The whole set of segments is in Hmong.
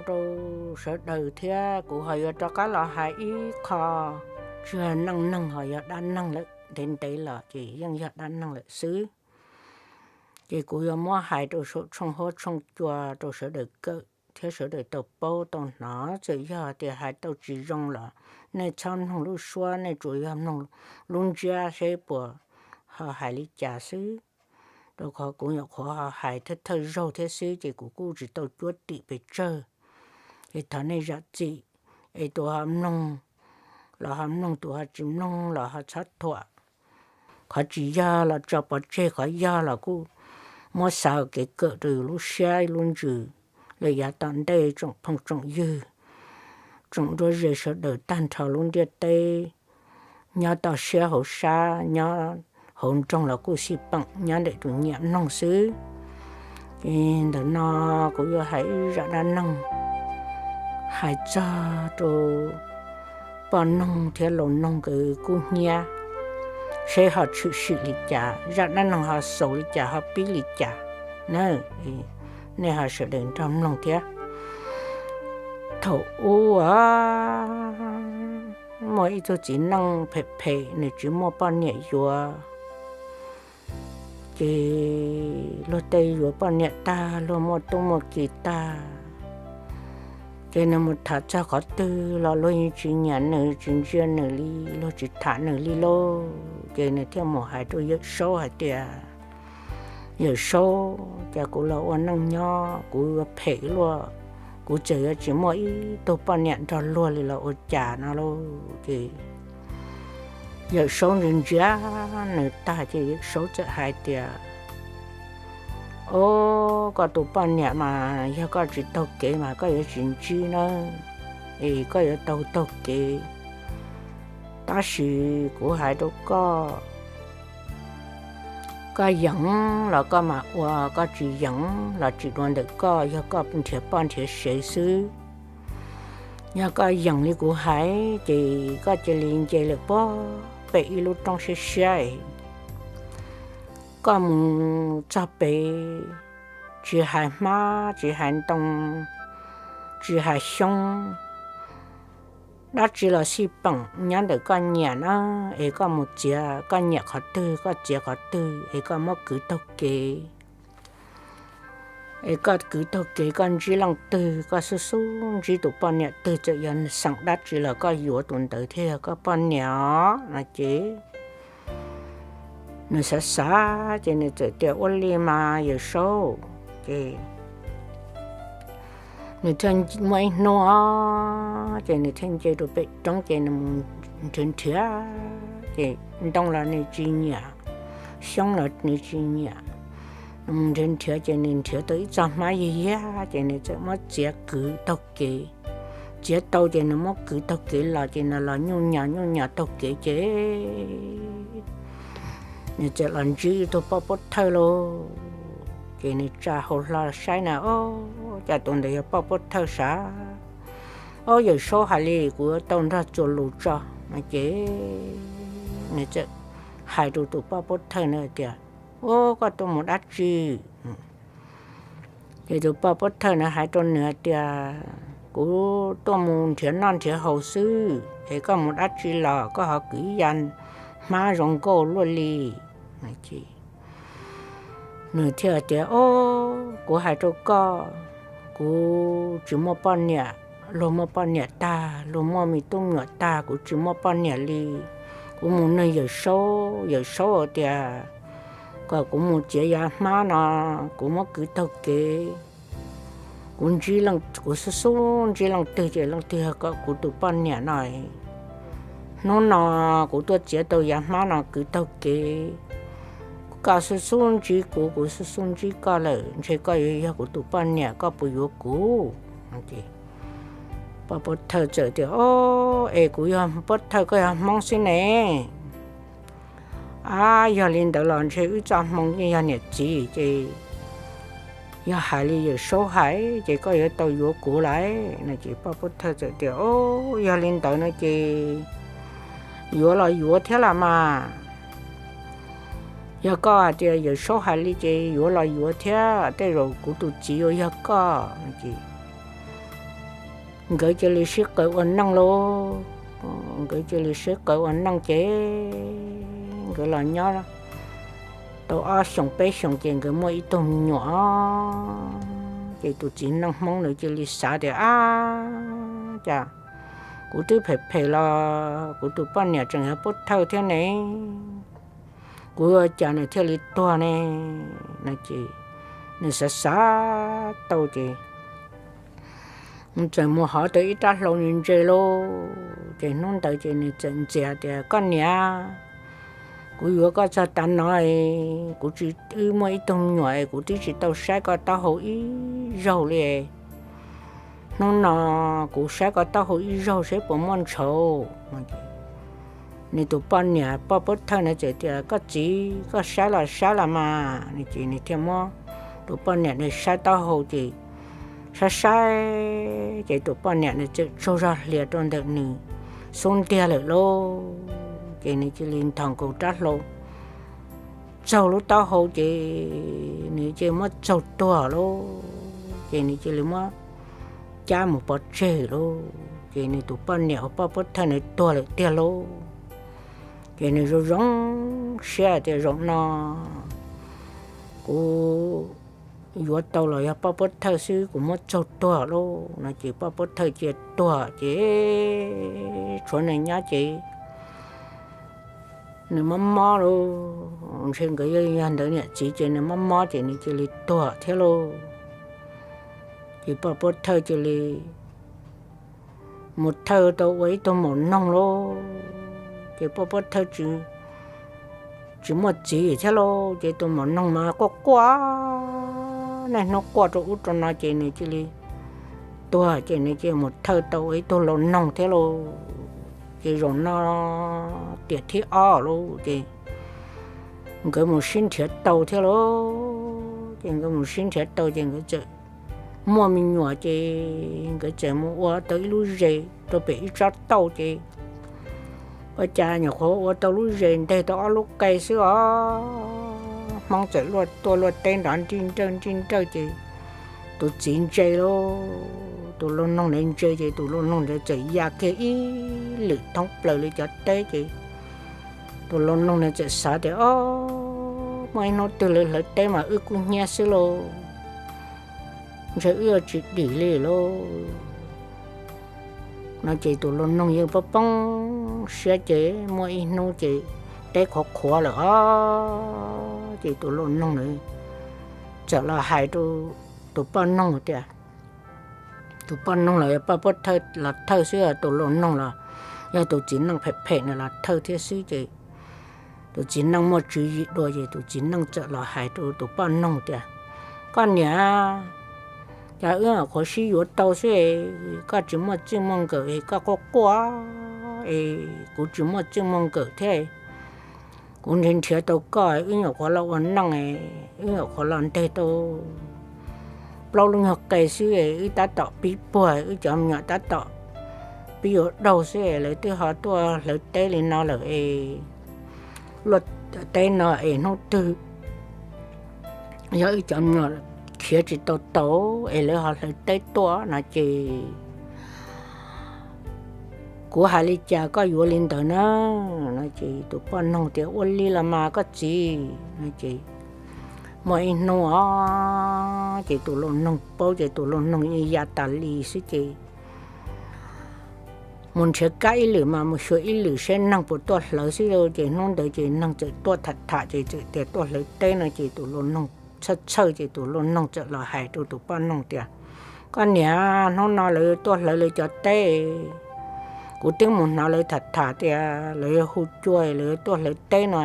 rau sawv daws thiab kuv ho yuav rov qab los hais ib qho, tsis yog neej neeg ho yog dab neeg lawm, ntev ntev los ces yeej yog dab neeg lawm xwb. Ces kuv yuav muab hais rau saum tshooj huab tshooj cua rau sawv daws kawm thiab sawv daws tau paub tau hnov, txawm yog tias hais tau tsis zoo los nej txhob mloog lub suab, nej tsuas yog mloog lub ntsiab seb puas ho hais li cas xwb. Rau qhov kuv nyuam qhuav ho hais thawj thawj zaug thiab xwb ces kuv kuj tsis tau cuab tim pes tsawg. Es thov nej zam txim, es tus ho mloog los ho mloog, tus ho tsis mloog los ho txhob thuam. Qhov tsis yog los tso pov tseg, qhov yog los kuj muab xav kev kawm rau yus lub siab lub ntsws. Lawm yav tom ntej tsoom phooj tsoom ywg, tsoom nruab ze sawv daws tag nrho lub ntiaj teb, nyob toj siab hauv sab, nyob hauv nroog los kuj xij peem nyob ntawm tus nyiam mloog xwb. Ces ntawm no kuv yuav hais ib zaj dab neeg hais txog rau poj noog thiab laus noog nkawd kub hnyiab, seb ho tshwm sim li cas, zaj dab neeg ho xaus li cas, ho pib li cas na. Nej ho sawv daws nrog mloog thiab. Thaum ub muaj ib tug txiv neej phem phem, nws tsis muaj poj niam yuav. Ces luag tej yuav poj niam tag, luag muaj tub muaj ki tag, ces nws mus tham txog qhov twg los luag yeej tsis nyiam nws, tsis ntsia nws li, luag tsis tham nws li lauj. Ces nws thiaj mus hais rau Yawm Saub hais tias, Yawm Saub, cas kuv los ua neej nyob kuv yuav phem luaj, kuv txawm yuav tsis muaj ib tug poj niam nrog luag li los ua cas no lauj. Ces Yawm Saub ntsia ntsia nws tag ces Yawm Saub txawm hais tias, Au, koj tus poj niam mas yog koj tsis taug kev mas koj yuav tsis ntsib nawb, es koj yuav taug taug kev. Tab sis kuv hais rau koj, koj yeem los koj mam ua, koj tsis yeem los tsis dua ntawm koj, yog koj nrhiav poj nrhiav sev xwb. Yog koj yeem li kuv hais ces koj cia li nce lawm puag pem ib lub roob siab siab, koj mus txog pem, tsis hais hmab tsis hais ntoo, tsis hais xyoob, dab tsi los xij peem nyob ntawm koj nyiam na. Es koj mus txiav, koj nyiam qhov twg koj txiav qhov twg es koj muab kwv taug kev. Es koj kwv taug kev koj ntsib leej twg, koj xub xub ntsib tus poj niam twg, txawm yog xeem dab tsi los koj yuav tus ntawd thiaj yog koj poj niam os no ces nws xav xav ces nws txawm tias, Ua li mas Yawm Saub. Ces nws thiaj muaj ib hnub os, ces nws thiaj nce rau pem roob ces nws mus nrhiav nrhiav, ces ntoo los nws tsis nyiam, xyoob los nws tsis nyiam. Nws mus nrhiav nrhiav ces nws nrhiav tau ib txoj hmab yig yag ces nws txawm muab txiav kwv taug kev. Txiav tau ces nws muab kwv taug kev los ces nws los nyuj nyos nyuj nyos taug kev ces nws txawm los ntsib ib tug poj pub thawj lauj. Ces nws tsa hau hlo saib na, Au, cas tus ntawd yog poj pub thawj sav? Au, Yawm Saub hais li kuv tau nrog txuas lus tso no ces nws txawm hais rau tus poj pub thawj na tias, Au, koj tuaj mus dab tsi? Ces tus poj pub thawj na hais rau nws tias, Kuv tuaj mus nrhiav noj nrhiav haus xwb, es koj mus dab tsi los koj ho kwv ib ya hmab zoo nkauj luaj li? Nws thiaj tias, Au, kuv hais rau koj, kuv tsis muaj poj niam, luag muaj poj niam tag, luag muaj me tub me nyuam tag, kuv tsis muaj poj niam li. Kuv mus nug Yawm Saub, Yawm Saub tias kom kuv mus txiav yav hmab no, kuv muab kwv taug kev. Kuv ntsib, kuv xub xub ntsib leej twg ces leej twg yog kuv tus poj niam no. Hnub no kuv tuaj txiav tau yav hmab no kwv taug kev, koj xub xub ntsib kuv, kuv xub xub ntsib koj lawm, ntshe koj yuav yog kuv tus poj niam, koj puas yuav kuv? Poj pub thawj txawm tias, Au, es kuv yog pub thawj koj yog Hmoob xwb ne. A, yog li ntawd los ntshe wb txoj hmoo yeej yog niam txiv ces yog hais li Yawm Saub hais ces koj yuav tau yuav kuv lawm no. Ces poj pub thawj txawm tias, Au, yog li ntawd no ces yuav los yuav thiab los mas. Yog koj hais tias Yawm Saub hais li ces yuav los yuav thiab, tej zaum kuv tus txiv yuav yog koj. Ces nkawd cia li sib qawm ua neej lauj. Nkawd cia li sib qawm ua neej ces nkawd los nyob tau ob xyoos peb xyoos ces nkawd muaj ib tug me nyuam. Ces tus txiv neej Hmoob nws cia li xav tias, Ab, cas kuv twb phem phem los kuv tus poj niam tseem yog pov thawj thiab ne, kuv ua cas nws thiaj li tuag ne? No ces nws xav xav tau ces nws txawm mus hov tau ib rab hlau ntse ntse lauj. Ces hnub ntawd ces nws txawm ntxias tias, Koj niam, kuv yuav koj txog tav no, kuv tsis, wb muaj ib tug me nyuam es kuv twb tsis tau saib koj taub hau ib zaug li. Hnub no kuv saib koj taub hau ib zaug seb puas muaj ntshauv. Nws tus poj niam poj pov thawj na txawm tias, Koj txiv, koj saib los saib los mas. Nws ces nws thiaj muab tus poj niam nws saib taub hau ces saib saib ces tus poj niam nws txawm tsaug zog hlias rau ntawm nws xub ntiag lawm lauj. Ces nws cia li nthos nkaus rab hlau txaug lub taub hau ces nws cia li muab txaug tuag lauj. Ces nws cia li muab cab mus pov tseg lauj. Ces nws tus poj niam uas poj pov thawj nws tuag lawm tiag lauj. Ces nws zoo zoo siab tias, Zaum no kuv yuav tau los yog poj pov thawj xwb, kuv muab txaug tuag lauj. No ces poj pov thawj cia tuag ces tshuav nws nyob ces nws mob mob lauj. Ntshe nkawd yog ntawd niam txiv ces nws mob mob ces nws cia li tuag thiab lauj. Ces poj pov thawj cia li mus thawj tau ua ib tug maum noog lauj. Ces poj pov thawj tsis muaj txiv thiab lauj. Ces tus maum noog mas quaj quaj, niaj hnub quaj rau ub rau no ces nws cia li tuag ces nws cia li mus thawj tau ua ib tug lau noog thiab lauj. Ces zaum no tiam thib ob lauj ces nkawd mus sib nrhiav tau thiab lauj. Ces nkawd mus sib nrhiav tau ces nkawd txawm muaj me nyuam ces nkawd txawm mus ua tau ib lub zes rau pem ib tsob tauj ces ua cas nyuam qhuav ua tau lub zes nteg tau ob lub qe xwb os, Hmoob txawm luaj tuaj luaj teb nrov nrij nrawj nrij nrawj ces tus txiv ntse lauj, tus lau noog ntawd ntse ces tus lau noog ntawd txawm ya kiag ib lwm thoob plaws li cov teb ces tus lau noog ntawd txawm xav tias, Ob, muaj ib hnub twg lawv hlawv teb mas wb kub hnyiab xwb lauj, ntshe wb yuav tsis dim li lauj. No ces tus lau noog yeej poob poob siab ces muaj ib hnub ces teb qhuav qhuav lawm os, ces tus lau noog ntawd txawm los hais rau tus poj noog tias, tus poj noog los yog poj pov thawj los thawj xwb, tus lau noog los yog tus txiv neej phem phem nws los thawj thiab xwb ces tus txiv neej muaj tswv yim dua ces tus txiv neej txawm los hais rau tus poj noog tias, Koj niam, cas wb nyuam qhuav sib yuav tau xwb, koj tsis muaj txij muaj nkawm es koj quaj quaj es kuv tsis muaj txij muaj nkawm thiab, kuv nrhiav nrhiav tau koj, wb nyuam qhuav los ua neej, wb nyuam qhuav los nteg tau plaub lub nyuag qe xwb, wb tab tom pib puag, wb cov me nyuam tab tom pib yuav daug xwb, lawv twb ho tuaj hlawv teb li no lawm es, luaj teb no es hnub twg yog wb cov me nyuam khiav tsis tau tau es lawv ho hlawv teb tuaj no ces kuv hais li cas koj yuav li ntawd na. No ces tus poj noog tias, Ua li los mas koj txiv. No ces muaj ib hnub os, ces tus lau noog paub ces tus lau noog yeej ya tas li xwb ces mus nrhiav kab ib lwm mas mus xyuas ib lwm seb neeg puas tuaj hlawv xwb lauj. Ces hnub ntawd ces neeg txawm tuaj tham tham ces txawm tias tuaj hlawv teb no ces tus lau noog txhawj txhawj ces tus lau noog txawm los hais rau tus poj noog tias, Koj niam, hnub no lawv tuaj hlawv lawv cov teb, kuv twb mus hnov lawv tham tham tias lawv yuav hu cua lawv yuav tuaj hlawv teb no,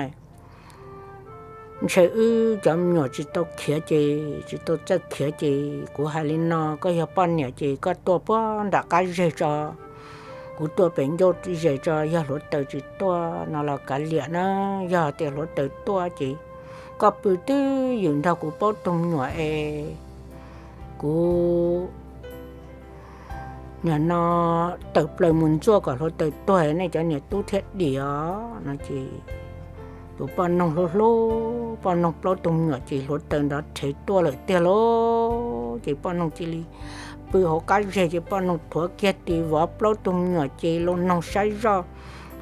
ntshe wb cov me nyuam tsis tau khiav ces tsis tau txawj khiav ces kuv hais li no, koj yog poj niam ces koj tuaj puag nram qab zej tso, kuv tuaj pem ncauj zes tso, yog hluav taws tsis tuaj no los kav liam na, yog tias hluav taws tuaj ces koj pw twj ywm nrog kuv paub tus me nyuam es kuv nim no tawm plaws mus ntxuaj kom hluav taws tuag nej cov niam tub thiaj dim os. No ces tus poj noog hlub hlub poj noog plaub tus me nyuam ces hluav taws nrov rhev tuaj lawm tiag lauj. Ces poj noog cia li pw hauv qab zeg ces poj noog thuav kiag tis vov plaub tug me nyuam ces laus noog saib zoj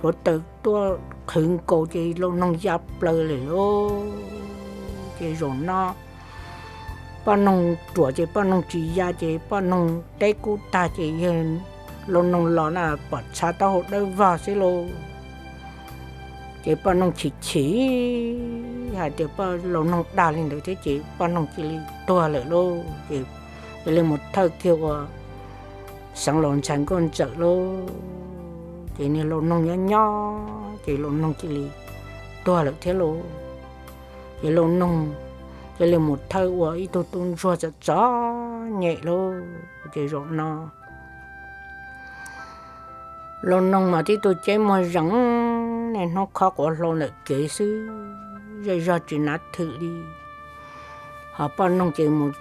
hluav taws tuaj qhwv nkaus ces laus noog ya plaws lawm lauj. Ces zaum no poj noog ruam ces poj noog tsis ya ces poj noog teb kub tag ces yawg laus noog los na pom txha taub hau dawb vog xwb lauj. Ces poj noog chim chim hais tias poj laus noog dag li ntawd thiab ces poj noog cia li tuag lawm lauj. Ces cia li mus thawj kiag ua Xeev Laus ntxhais nkauj ntxawm lauj. Ces niag laus noog nyob nyob ces laus noog cia li tuag lawm thiab lauj. Ces laus noog cia li mus thawj ua ib tug tub ntsuag txom txom nyem lauj. Ces zaum no laus noog mas tib tug ceb muag zees, niaj hnub khob quav hlau ntawm kev xwb, zej zog tsis nav thwm li. Ho poj noog ces mus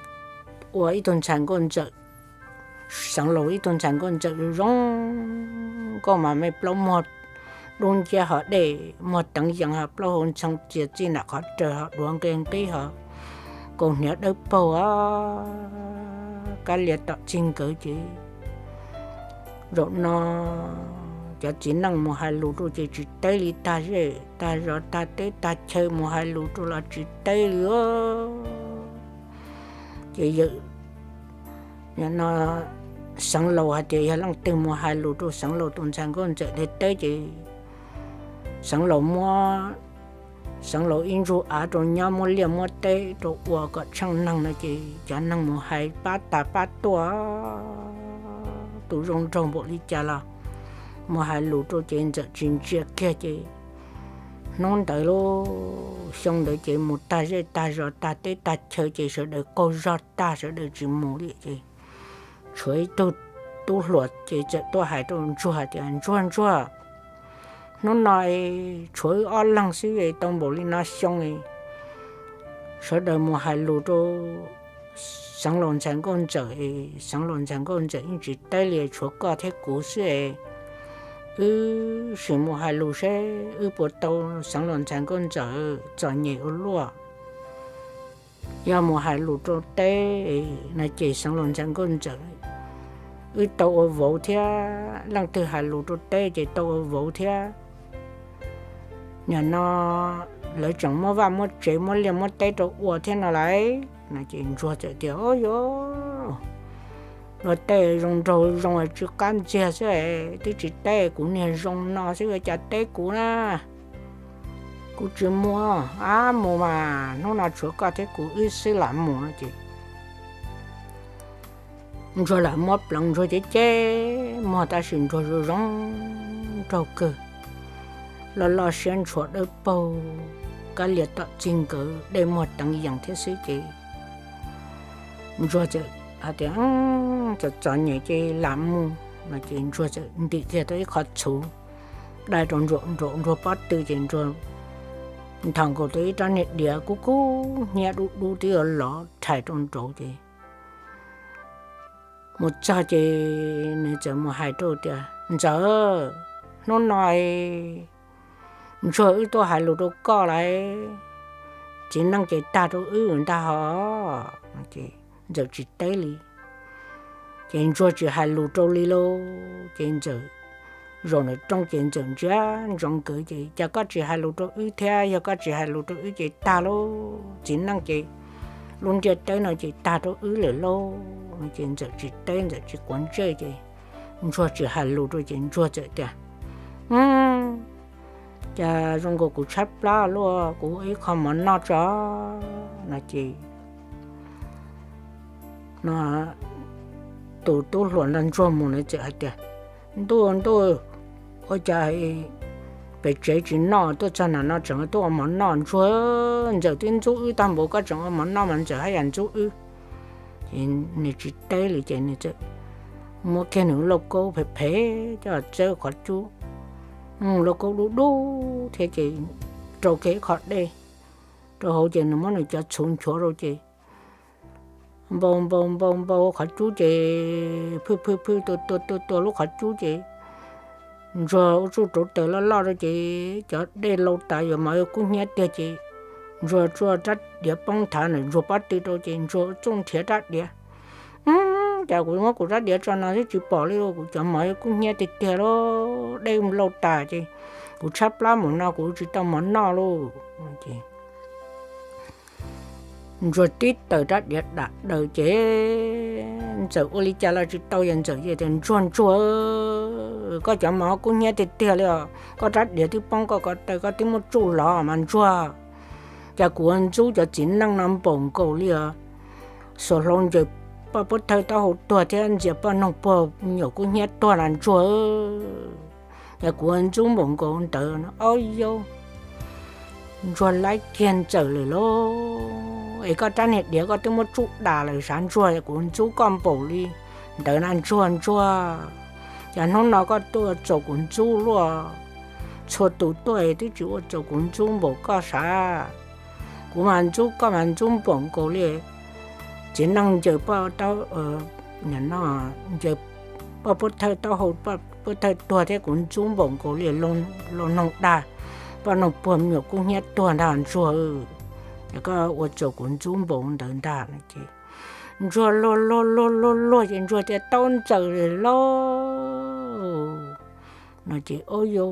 ua ib tug ntxhais nkauj ntxawm, Xeev Laus ib tug ntxhais nkauj ntxawm zoo zoo nkauj mas me plaub muag dub nciab ho dej muag teev yees ho plaub hau ntxhoo txias txij nram qhov raws ho duav nqi nqib ho kaus hniav dawb paug kab lias tom txig nkawd ces zaum no cov txiv neej mus hais lus rau ces tsis teb li, tag zej tag zos tag teb tag chaw mus hais lus rau los tsis teb li. Ces yawm no Xeev Laus hais tias yog leej twg mus hais lus rau Xeev Laus tus ntxhais nkauj ntxawm teb teb ces Xeev Laus muab, Xeev Laus ib ntsug av rau nyob, muab liaj muab teb rau ua kom tsheej neeg no ces cov neeg mus hais pab tas pab tuaj, tus zoo nraug npaum li cas los mus hais lus rau ces ntxawm tsis ntsia kiag ces hnub ntawd lauj, xyoo ntawd ces mus tag zej tag zos tag teb tag chaw ces sawv daws qaug zog tag sawv daws tsis mus li ces tshuav ib tug tub hluas ces txawm tuaj hais rau ntsuag tias, Ntsuag ntsuag, hnub no tshuav wb ob leeg xwb tau npaum li no xyoo, sawv daws mus hais lus rau Xeev Laus ntxhais nkauj ntxawm, Xeev Laus ntxhais nkauj ntxawm yeej tsis teb li, tshuav koj thiab kuv xwb es wb sim mus hais lus seb wb puas tau Xeev Laus ntxhais nkauj ntxawm, txom nyem ua luaj. Yog mus hais lus rau teb no ces Xeev Laus ntxhais nkauj ntxawm, wb tau ua vauv thiab, leej twg hais lus rau teb ces tau ua vauv thiab. Nim no lawv tseem muab vaj muab tsev muab liaj muab teb rau ua thiab no lauj. No ces ntsuag txawm tias, Ub yuav, luag tej zoo nraug zoo tsis qab ntxiag xwb, twb tsis teb kuv niag zoo no xwb ua cas teb kuv na. Kuv tsis mus, ab mus mas hnub no tshuav koj thiab kuv wb xwb lam mus no ces ntsuag lam muab pleev ntsuag ceb ceb muag tab sis ntsuag zoo zoo nraug kawg, loj loj siab ntshua dawb paug, kab lias tom txig nkawd dej muag teev yees thiab xwb ces ntsuag txawm hais tias, Txom txom nyem ces lam mus no ces ntsuag txawm ntim kiag tau ib qho txhuv dai rau nraum ntsuag pob tw ces ntsuag nthos nkaus tau ib rab niag diav kub kub hnyiab dub dub twb yuav lov rhais rau nraud ces mus txog ces nws txawm mus hais rau tias, Ntxawm, hnub no ntsuag wb tuaj hais lus rau koj lauj, txiv neej ces tag rau wb ntag hos. Ntxawm tsis teb li. Ces ntsuag tsis hais lus rau li lauj. Ces ntxawm zaum ntawm rooj ces ntxawm ntsia ntsoov nkawd ces, Cas koj tsis hais lus rau wb thiab? Yog koj tsis hais lus rau wb ces tag lauj, txiv neej ces lub ntiaj teb no ces tag rau wb lawm lauj. Ces ntxawm tsis teb, ntxawm tsis quav ntsej ces ntsuag tsis hais lus rau ces ntsuag txawm tias, Cas zoo nkaus kuv tshaib plab luaj, kuv ib qho mov noj tso no ces no tus tub hluas nrog ntsuag mus nws txawm hais tias, Ntuj ntuj, ua cas pem tsev tsis noj tuaj txog nram no tseem tuaj ua mov noj? Ntsuag, ntxawm twb ntxub wb tag npaum koj tseem ua mov noj mas ntxawm haj yam ntxub wb. Ces nws tsis teb li ces nws txawm muab kiag nws lauj kaub phem phem coj txawb qhov cub, lauj kaub dub dub thiab ces rau kiag ib qho dej rau hauv ces nws muab nws cov txhuv nchuav rau ces npau npau npau npau qhov cub ces phwj phwj phwj tua tua tua tua lub qhov cub ces ntsuag ua tsuj rauv taws loj loj rau ces cov dej lau tas yuav mas kub hnyiab tiag ces ntsuag tsuj rab diav poob nthav ntawm ntsuag pob tw rau ces ntsuag ua tsuj nrhiav rab diav, Cas kuv muab kuv rab diav tso no twb tsis pom li, kuv cov mov kub hnyiab tiag tiag lauj, dej lauj tas ces kuv tshaib plab mus no kuv tsis tau mov noj lauj. Ntsuag tib tawm rab diav dam daws ces Ntxawm ua li cas los tsis tau, yog Ntxawm tias, Ntsuag, Ntsuag, koj cov mov kub hnyiab tiag tiag li os, koj rab diav twb poob koj ko taw, koj twb muab tsuj lov mas Ntsuag. Cas kuv ua Ntxub cov txiv neej no npaum nkaus li os, xuas hlau ncaws poj pub thawj taub hau tuag thiab ntxias poj noog puag me nyuam kub hnyiab tuag na Ntsuag. Cas kuv ua Ntxub npaum nkaus ntawd no, ob yau, Ntsuag laib kiag Ntxawm lawm lauj, es koj rab niag diav koj twb muab tsuj das lawm sav Ntsuag, kuv Ntxub koj npaum li ntawd na Ntsuag, Ntsuag. Cas hnub no koj tuaj txaus kuv Ntxub luaj, txhua tus tuaj twb tsis ua txaus kuv Ntxub npaum koj sav. Kuv mas Ntxub, koj mas Ntxub npaum nkaus li txiv neej ncaws poj, ncaws poj pub thawj taub hau pub thawj tuag thiab kuv Ntxub npaum nkaus li lau noog dag, poj noog puag me nyuam kub hnyiab tuag ntag Ntsuag. Koj ua txaus kuv Ntxub npaum ntawd ntag no ces Ntsuag luag luag luag luag luag ces Ntsuag tias, Tau Ntxawm lauj no ces, ob yau,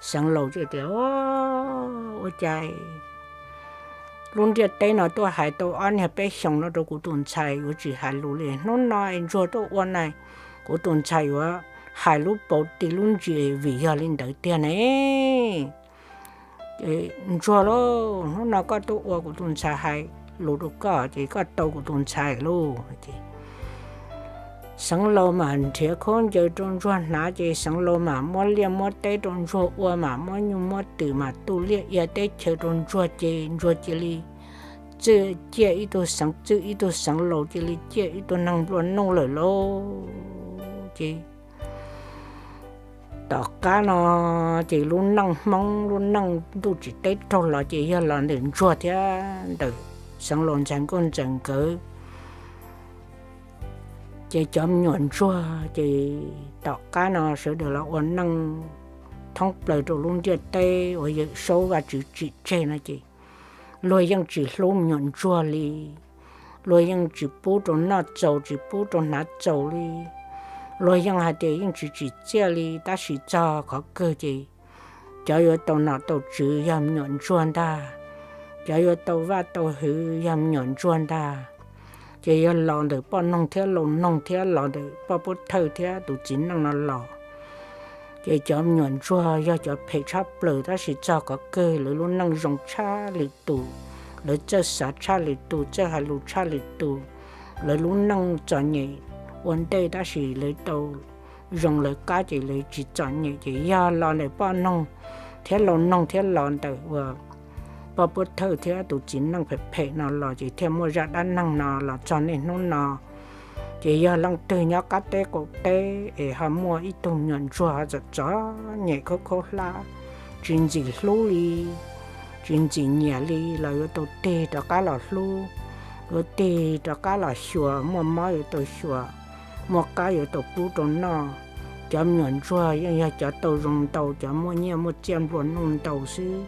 Xeev Laus tias, Ua cas lub ntiaj teb no tuaj hais tau ob niag peb xyoos no rau kuv tus ntxhais yuav tsis hais lus li, hnub no es Ntsuag tuaj ua na, kuv tus ntxhais yuav hais lub paus ti lub ntsis vim yog li ntawd tiag ne. Ntsuag lauj, hnub no koj tuaj ua kuv tus ntxhais hais lus rau koj ces koj tau kuv tus ntxhais lauj. Xeev Laus mam nrhiav khaub ncaws rau Ntsuag hnav ces Xeev Laus mam muab liaj muab teb rau Ntsuag ua, mam muab nyuj muab twm mam tu liaj ia teb chaws rau Ntsuag ces Ntsuag cia li txwj ciaj ib tug Xeev, txwj ib tug Xeev Laus cia li ciaj ib tug neeg nplua nuj lawm lauj. Ces tom qab no ces lub neej Hmoob lub neej ntuj tsim teb raug los ces yog los ntawm Ntsuag thiab ntawm Xeev Laus ntxhais Nkauj Ntxawm nkawd. Ces cov me nyuam Ntsuag ces tom qab no sawv daws los ua neej thoob plaws rau lub ntiaj teb uas Yawm Saub Vajtswv tsim tseg no ces luag yeej tsis hlub me nyuam Ntsuag li. Luag yeej tsis pub rau noj txaus, tsis pub rau hnav txaus li. Luag yeej hais tias yeej tsis tsim txiaj li, tab sis txog qhov kawg ces cov yuav tau nom tau tswv yog me nyuam Ntsuag ntag, cov yuav tau vaj tau hwv yog me nyuam Ntsuag ntag. Ces yog los ntawm poj noog thiab laus noog thiab los ntawm poj pub thawj thiab tus txiv neej no los. Ces cov me nyuam Ntsuag yog cov phem tshaj plaws, tab sis txog qhov kawg lawv lub neej zoo tshaj lwm tus, lawv txawj xav tshaj lwm tus, txawj hais lus tshaj lwm tus. Lawv lub neej txom nyem ua ntej, tab sis lawv tau zoo lawv qab ces lawv tsis txom nyem. Ces yog los ntawm poj noog thiab laus noog thiab los ntawm uas poj pub thawj thiab tus txiv neej phem phem no los ces thiaj muaj zaj dab neeg no los txog niaj hnub no. Ces yog leej twg nyob qab teb qaum teb es ho muaj ib tug me nyuam Ntsuag ho txom txom nyem khaub khaub hlab, tsis ntxim hlub li, tsis ntxim nyiam li los yuav tau tig rov qab los hlub, yuav tig rov qab los xyuas, muaj mob yuav tau xyuas, muaj qab yuav tau pub rau noj. Cov me nyuam Ntsuag yeej yog cov tau zoo ntau, cov muaj nyiaj muaj txiaj nplua nuj ntau xwb.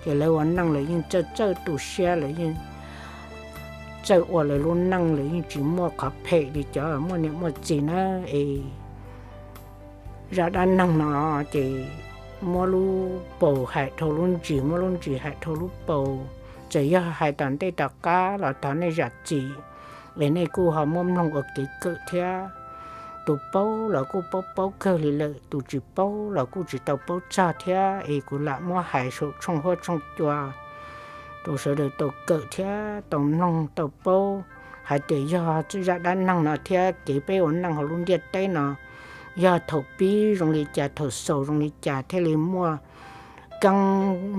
Ces lawv ua neej lawv yeej txawj txawj tu siab, lawv yeej txawj ua lawv lub neej, lawv yeej tsis muaj qhov phem li cov muaj niam muaj txiv na. Es zaj dab neeg no ces muab lub paus hais dhau lub ntsis, muab lub ntsis hais dhau lub paus. Txawm yog hais tom ntej tom qab los thov nej zam txim, es nej kuj ho muab mloog ua kev kawm thiab. Tus paub los kuj paub paub kawg li lawm, tus tsis paub los kuj tsis tau paub txog thiab. Es kuv lam muab hais saum tshooj huab tshooj cua rau sawv daws tau kawm thiab tau mloog tau paub hais tias yog zaj dab neeg no thiab kev peb ua neej hauv lub ntiaj teb no yog thaum pib zoo li cas, thaum xaus zoo li cas thiaj li muaj keeb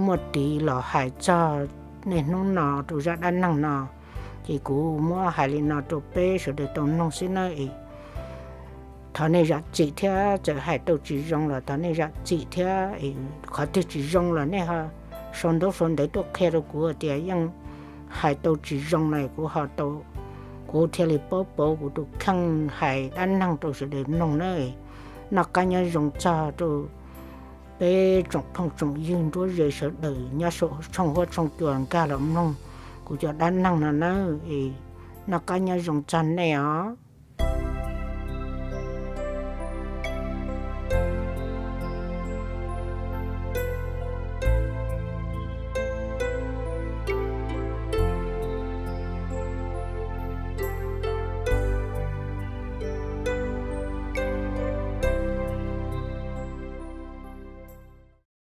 muaj tiv los hais txog niaj hnub no rau zaj dab neeg no. Ces kuv muab hais li no rau peb sawv daws tau mloog xwb nawb. Thov nej zam txim thiab, txawm hais tau tsis zoo los thov nej zam txim thiab. Qhov twg tsis zoo los nej ho sau ntaub sau ntawv tuaj qhia rau kuv tias yeej hais tau tsis zoo no kuv ho tau, kuv thiaj li paub pauv kuv tus kheej hais dab neeg rau sawv daws mloog na. Noj qab nyob zoo txog rau peb tsoom phooj tsoom ywg nruab ze sawv daws nyob saum tshooj huab tshooj cua nkag los mloog kuv cov dab neeg no nawb. Noj qab nyob zoo txog nej os.